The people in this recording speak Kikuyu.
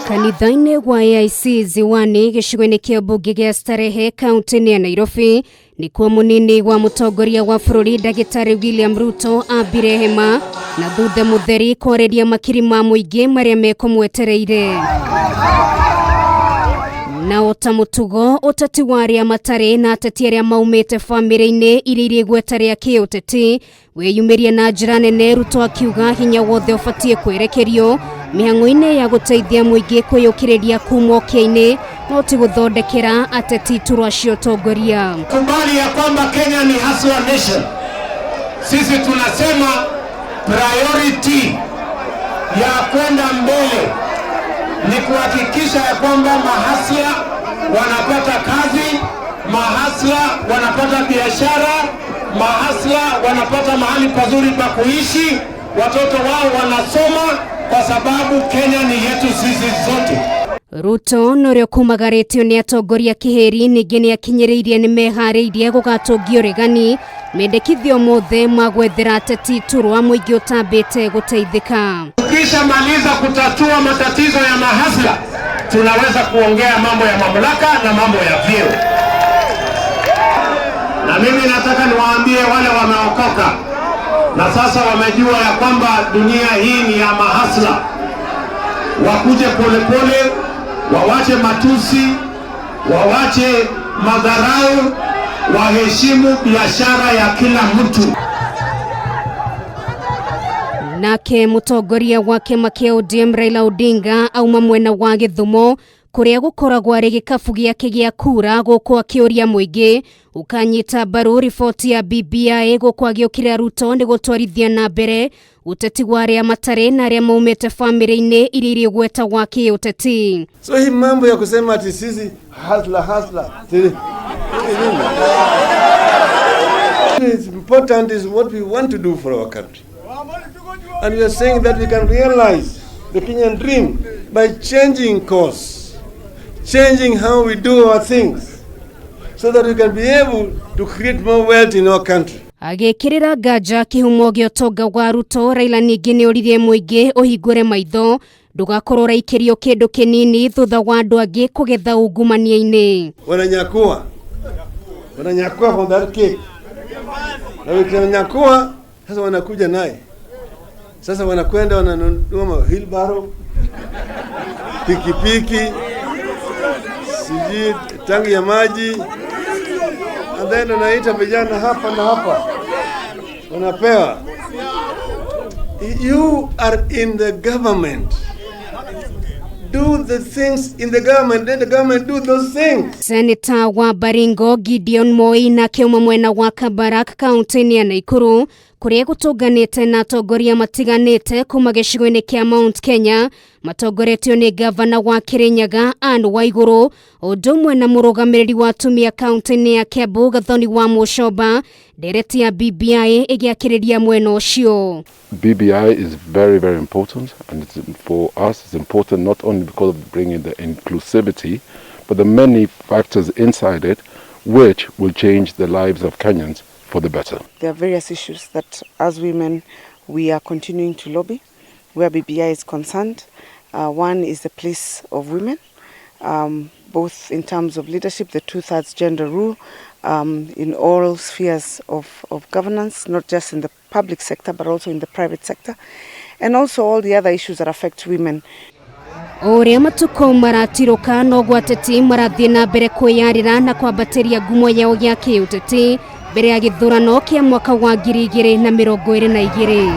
Kanitha-inĩ wa AIC Ziwani gĩcigo-inĩ kĩa mbunge gĩa Starehe kaunti-inĩ ya Nairobi nĩkuo mũnini wa mũtongoria wa bũrũri Ndagĩtarĩ William Ruto ambire hema na thutha mũtheri kwarĩria makiri ma mũingĩ marĩa mekũmwetereire. Na o ta mũtugo ũteti wa arĩa matarĩ na ateti arĩa maumĩte bamĩrĩ-inĩ iria irĩ igweta rĩa kĩũteti wĩyumĩria na njĩra nene. Ruto akiuga hinya wothe ũbatiĩ kwerekerio mĩhang'o-inĩ ya gũteithia mũingĩ kwĩyũkĩrĩria kuma ũkĩa-inĩ no ti gũthondekera ateti iturwa cia ũtongoria. Kubali ya kwamba Kenya ni hustler nation. Sisi tunasema priority ya kwenda mbele ni kuhakikisha ya kwamba mahustler wanapata kazi, mahustler wanapata biashara, mahustler wanapata mahali pazuri pa kuishi, watoto wao wanasoma, kwa sababu Kenya ni yetu sisi zote. Ruto na ũrĩa ũkumagarĩtio nĩ atongoria kĩhĩri ningĩ nĩ akinyĩrĩirie nĩ meharĩirie gũgatũngio ũregani mendekithio mothe ma gwethera ateti iturwa mũingĩ ũtambĩte gũteithĩka. Tukishamaliza kutatua matatizo ya mahustler, tunaweza kuongea mambo ya mamlaka na mambo ya vyeo. Na mimi nataka niwaambie wale wameokoka na sasa wamejua ya kwamba dunia hii ni ya mahustler, wakuje polepole, wawache matusi, wawache madharau, waheshimu biashara ya kila mtu. Nake mũtongoria wa kĩama kĩa ODM Raila Odinga auma mwena wa Gĩthumo kũrĩa gũkoragwo arĩ gĩkabu gĩake gĩa kura gũkũ akĩũria mũingĩ ũkanyita mbaru riboti ya BBI gũkũ agĩũkĩrĩra Ruto nĩ gũtwarithia na mbere ũteti wa arĩa matarĩ na arĩa maumĩte bamĩrĩ-inĩ iria irĩ igweta wa kĩũteti. So hii mambo ya kusema ati sisi hustler hustler, it's important is what we want to do for our country. And we are saying that we can realize the Kenyan dream by changing course, changing how we do our things, so that we can be able to create more wealth in our country. Agĩkĩrĩra nganja kĩhumo gĩa ũtonga wa Ruto, Raila ningĩ nĩ oririe mũingĩ ũhingũre maitho ndũgakorwo ũraikĩrio kĩndũ kĩnini thutha wa andũ angĩ kũgetha ungumania-inĩ. Wananyakua, wananyakua from that cake, na wakinyakua sasa wanakuja naye sasa, wanakwenda wananunua wheelbarrow, pikipiki, sijui tangi ya maji, and then wanaita vijana hapa na hapa, wanapewa. You are in the government. Do the things in the government, let the government do those things. Seneta wa Baringo Gideon Moi nake auma mwena wa Kabarak kaunti-inĩ ya Naikuru kũrĩa gũtũnganĩte na atongoria matiganĩte kuma gĩcigo-inĩ kĩa Mount Kenya matongoretio nĩ gavana wa Kirinyaga Anne Waiguru ũndũ ũmwe na mũrũgamĩrĩri wa atumia kaunti-inĩ ya Kiambu Gathoni wa Mũcomba ndereti ya BBI ĩgĩakĩrĩria mwena ũcio. BBI is very, very important, and it's, for us, it's important not only because of bringing the inclusivity, but the many factors inside it which will change the lives of Kenyans for the better. There are various issues that, as women, we are continuing to lobby where BBI is concerned. One is the place of women, both in terms of leadership, the two-thirds gender rule, in all spheres of governance, not just in the public sector, but also in the private sector, and also all the other issues that affect women. O ũrĩa matukũ maratirũka noguo ateti marathiĩ na mbere kwĩyarĩra na kwambatĩria ngumo yao ya kĩũteti mbere ya gĩthurano kĩa mwaka wa 2022.